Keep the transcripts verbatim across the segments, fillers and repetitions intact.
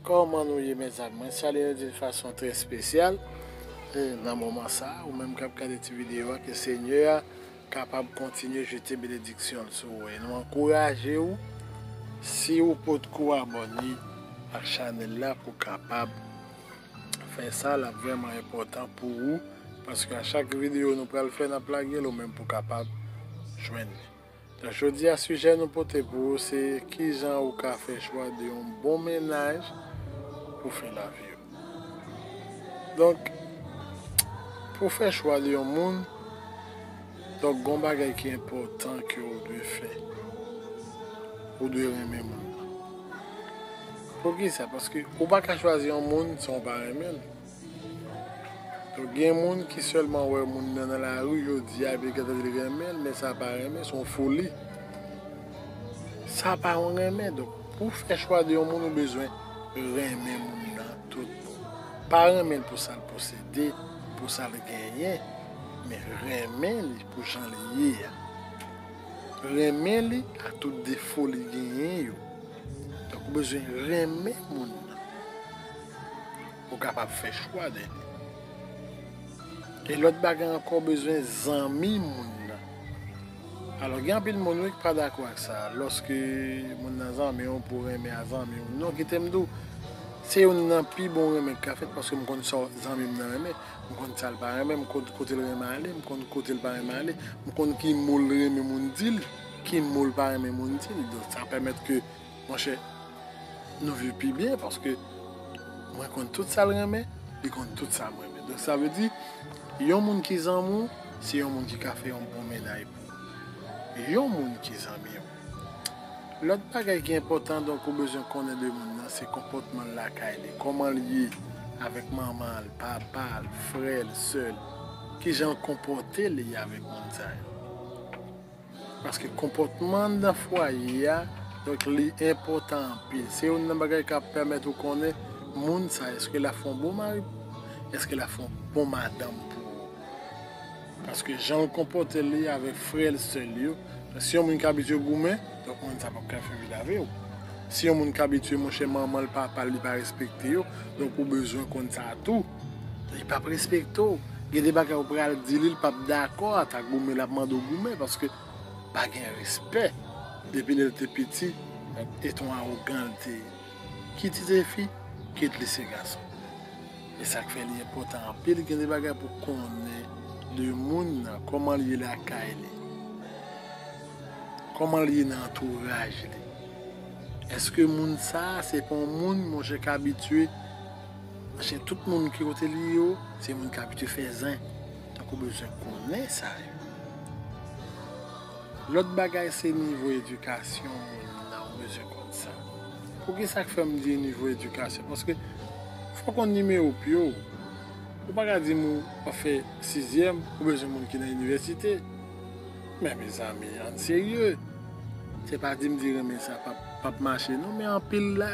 Kòman nou ye, mezanmi? Mwen salye nou de fason trè espesyal. E nan moman sa a, ou menm k ap gade ti videyo a, ke Senyè a kapab kontinye jete benediksyon l sou ou. E nou ankouraje w, si ou potko abòne ak chanèl la, pou w kapab fè sa, l ap vrèman enpòtan pou ou, paske a chak videyo nou pral fè, n ap lage l, ou menm pou w kapab jwenn li. Donk, jodi a, sijè nou pote pou ou, se kijan ou ka fè chwa de yon bon mennaj pou fen lavi w. Donk, pou fè chwa de yon moun, donk, gon bagay ki enpòtan ke ou dwe fè. Ou dwe renmen moun nan. Poukisa? Paske ou pa ka chwazi yon moun san w pa renmen l. Donk, gen moun ki sèlman wè moun nan nan lari, yo di a, epi gentan di l renmen l, men sa pa renmen, se yon foli. Sa pa yon renmen. Donk, pou fè chwa de yon moun, ou bezwen renmen moun nan tout bon. Pa renmen l pou sa l posede, pou sa l genyen, men renmen li pou jan l ye a. Renmen li ak tout defo li genyen yo. Donk, ou bezwen renmen moun nan. Ou kapab fè chwa de li. E lòt bagay ankò, ou bezwen zanmi moun nan. Alò, gen anpil moun, wi, ki pa dakò ak sa. Lòske moun nan zanmi w, pou w renmen a zanmi w. Non, kite m di w, se youn nan pi bon renmen ki ka fèt, paske m konn sa zanmi m nan renmen, m konn sa l pa renmen, m konn kote l renmen ale, m konn kote l pa renmen ale, m konn ki mo l renmen moun di l, ki mo l pa renmen moun di l. Donk, sa pèmèt ke, monchè, nou viv pi byen, paske mwen konn tout sa l renmen, li konn tout sa m renmen. Donk, sa vle di, yon moun ki zanmi w, se yon moun ki ka fè yon bon mennaj pou ou. Yon moun ki zanmi w. Lòt bagay ki enpòtan, donk, ou bezwen konnen de moun nan, se konpòtman l lakay li. Kòman l ye avèk manman l, papa l, frè l, sè l. Kijan l konpòte li avèk moun sa yo. Paske konpòtman anndan fwaye a, donk, li enpòtan anpil. Se youn nan bagay k ap pèmèt ou konnen moun sa, èske l ap fè yon bon mari pou ou, èske l ap fè yon bon madanm pou ou. Paske jan l konpòte li avèk frè l, sè l yo, si yon moun k abitye goumen, donk, moun sa p ap ka fè vi l avè w. Si yon moun k abitye, monchè, manman l, papa l, li pa respekte yo, donk, ou bezwen konn sa tou. Li p ap respekte w. Gen de bagay ou pral di li, li p ap dakò, a ta goumen, l ap mande w goumen, paske pa gen respè. Depi lè l te piti, e t on awogan l te ye. Kit li se fi, kit li se gason. E sa k fè li enpòtan anpil, gen de bagay pou konnen de moun nan, kòman l ye lakay li, kòman l ye nan antouraj li. Èske moun sa a, se pa yon moun, monchè, k abitye, monchè, tout moun ki kote li yo, se moun k abitye fè zen. Donk, ou bezwen konnen sa yo. Lòt bagay, se nivo edikasyon moun nan, ou bezwen konn sa. Poukisa k fè m di nivo edikasyon? Paske fò w konn nimewo pye w. Ou pa ka di m ou ap fè sizyèm, ou bezwen moun ki nan inivèsite. Men, mezanmi, ann serye. Se pa di m di renmen sa p ap, p ap mache, non, men anpil la,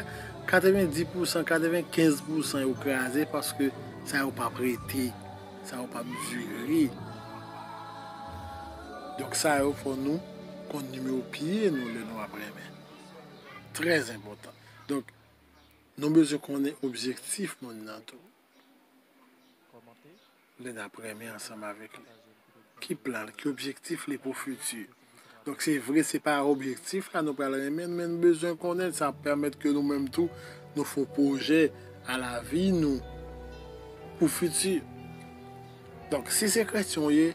katrevenndis pousan, katrevenkenz pousan yo kraze paske sa yo p ap rete, sa yo p ap dire. Donk, sa yo fò nou konn nimewo pye nou lè nou ap renmen. Trè enpòtan. Donk, nou bezwen konnen objektif moun nan tou. Lè n ap renmen ansanm avèk li. Ki plan l, ki objektif li pou fiti? Donk, se vre, se pa objektif la nou pral renmen, men nou bezwen konnen sa ap pèmèt ke nou menm tou, nou fè yon pwojè a lavi nou pou fiti. Donk, si se kretyen w ye,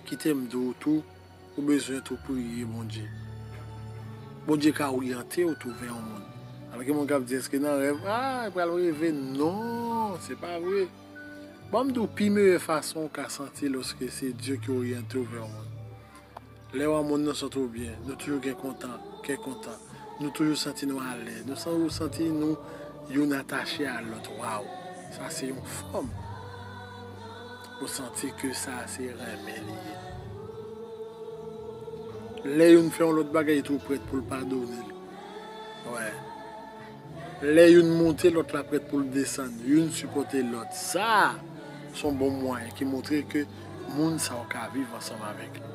kite m di w tou, ou bezwen tou priye Bondye. Bondye ka oryante w tou vè yon moun. Alò, gen moun k ap di, èske nan rèv? A, e pral reve. Non, se pa vre. Ban m di w, pi meyè fason w ka santi lòske se Dye ki oryante w vè yon moun. Lè w wè yon moun nan santi w byen, nou toujou gen kontan, kè kontan. Nou toujou santi nou alèz. Nou toujou santi nou youn atache a lòt. Waw! Sa se yon fòm. Ou santi ke sa se renmen li ye. Lè youn fè yon lòt bagay, li toujou prèt pou l padone l. Wè. Lè youn monte, lòt la prèt pou l desann. Youn sipòte lòt. Sa, se yon bon mwayen ki montre ke moun sa w ka viv ansanm avèk li.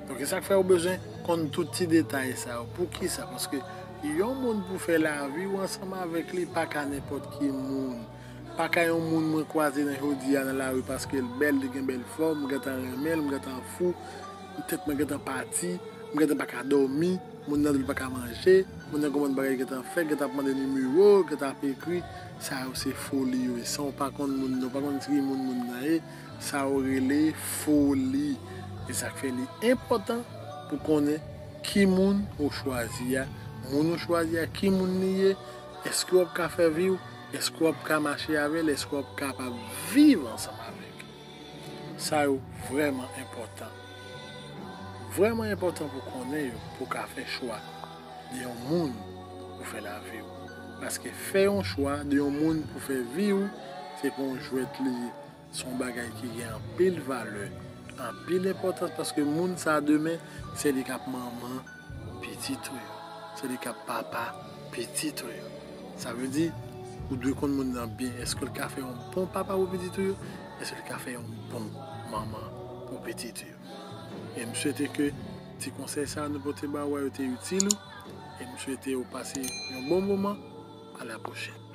Donk, e sa k fè ou bezwen konn tout ti detay sa yo. Poukisa? Paske Yon moun pou fè lavi w ansanm avèk li pa ka nenpòt ki moun. Pa ka yon moun mwen kwaze nan jodi a nan lari paske l bèl, li gen bèl fòm, m gentan renmen l, m gentan fou, tèt mwen gentan pati, m gentan pa ka dòmi, moun nan di l pa ka manje, moun nan gon bann bagay gentan fè, gentan ap mande nimewo, gentan ap ekri. Sa yo se foli yo ye. San w pa konn moun nan, w pa konn ki moun moun nan ye, sa yo rele foli. E sa k fè li enpòtan pou konnen ki moun ou chwazi a, moun ou chwazi a, ki moun li ye, èske w ap ka fè vi w, èske w ap ka mache avè l, èske w ap kapab viv ansanm avèk. Sa yo vrèman enpòtan. Vrèman enpòtan pou konnen yo, pou ka fè chwa de yon moun pou fè lavi w. Paske fè yon chwa de yon moun pou fè vi w, se pa yon jwèt li ye. Se yon bagay ki gen anpil valè, anpil enpòtans, paske moun sa a demen, se li k ap manman pitit ou yo, se li k ap papa pitit ou yo. Sa vle di, ou dwe konn moun nan byen. Èske l ka fè yon bon papa pou pitit ou yo? Èske l ka fè yon bon manman pou pitit ou yo? E m swete ke ti konsèy sa a nou pote ba ou a yo te itil ou. E m swete ou pase yon bon moman. A la pwochèn.